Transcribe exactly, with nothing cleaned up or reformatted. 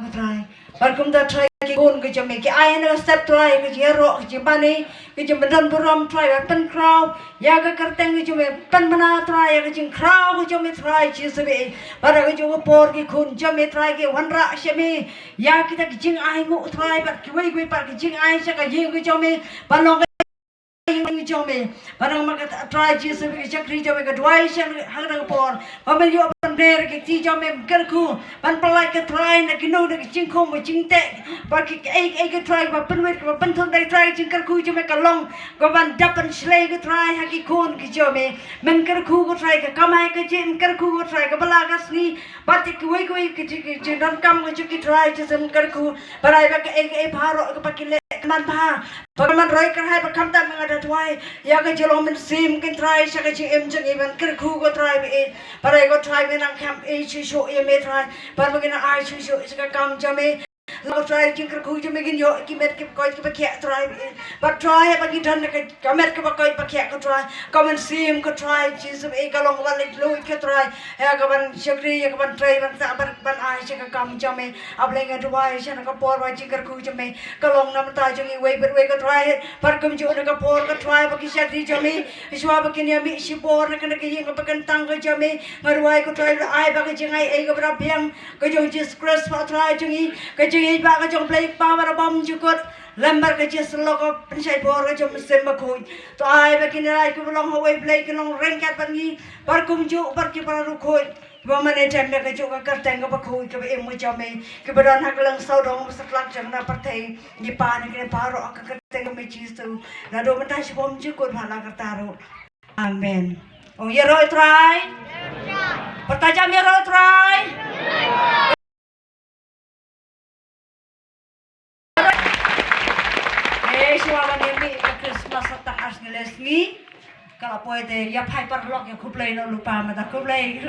Trai. Bad kumta Trai ki khun ki jong me ki ai na ka step Trai ka jingïaroh ka jingmane ka jingpyndonburom Trai bad pynkhraw ïa ka kyrteng ka jong me, pynbna Trai ïa ka jingkhraw ka jong me Trai Jisu bad ka jong ka por ki khun jong me Trai ki wanrah sha me ïa kita ki jingai nguh Trai bad kiwei kiwei pat ki jingai sha ka ïing ka jong me ban long ka ïing jong me. Ba nang ma ka Trai Jisu ka shakri jong me ka duwai sha ha ka por ba me ïoh ban ber ki kti jong me kyrkhu ban pynlait ka Trai na ki nong na ki jingkhum ba jingteh ba ki ei ei ka Trai ba pynwit ba pynthut dei Trai jingkyrkhu jong me ka long ka ban dap ban shlei ka Trai ha ki khun ki jong me. Men kyrkhu ka Trai ka kamai ka jing kyrkhu ka Trai ka bala ka sngi ba ti kiwei kiwei ki jingdonkam ka jong ki Trai Jisu men kyrkhu ba rai ba ka ei ei baroh ka ba ki leh man ba Ba ka man roi kyrhai ba khamtam nga da duwai ïa ka jinglong mynsiem ka Trai sha ka jingim jong i ban kyrkhu ka Trai ba i. Ba rai ka Trai ba nang kham i shuh shuh ïa me Trai. Ba ba ki nang ai shuh shuh sha ka kam jong me. La ka Trai jingkyrkhu jong me kin ïoh ki met ki ba koit ki ba khiah Trai ba i. Ba Trai ba ki don ka ka met ka ba koit ba khiah ka Trai. Ka mynsiem ka Trai Jisu ba i ka long ka ban leit luid ka Trai. Ïa ka ban shakri ïa ka ban trei ban sah ban ban ai sha ka kam jong me. A Blei nga duwai sha na ka por ba jingkyrkhu jong me. Ka long na bynta jong iwei pa iwei ka Trai. Bad kumjuh na ka por ka Trai ba ki shakri jong me. Shuwa ba kin ïa mih shibor na ka na ka ïing ka ba kyntang ka jong me. Nga duwai ka Trai ba ai ba ka jingai ei ka ba biang. Ka jong Jisu Khrist ba Trai jong i. Ka jingïeit ba ka jong Blei ba ba bymjukut. Lem bad ka jingïasyllok ka pynshai bor ka jong Mynsiem Bakhuid. To ai ba kin ïa ka ba long ha wei Blei kin long ryngkat bad ngi. Bad kumjuh bad ki para rukhuid. Ba mane tem ïa ka juk ka kyrteng ka bakhuid ka ba im ka jong me. Ki ba don ha ka lang sawdong ba satlak jong na pyrthei. Ngi pan ïa ki baroh ha ka kyrteng ka me Jisu. Naduh mynta shibun jukut ba la kyrta ruh. Amen. Ong ïaroh Trai. Pyrta jam ïaroh Trai. Eh, shuwa ba ngi mih ka Christmas sa tang ar sngi le sngi. Ka la poi te ïa phai paralok ïa khublei noh lypa mynta khublei.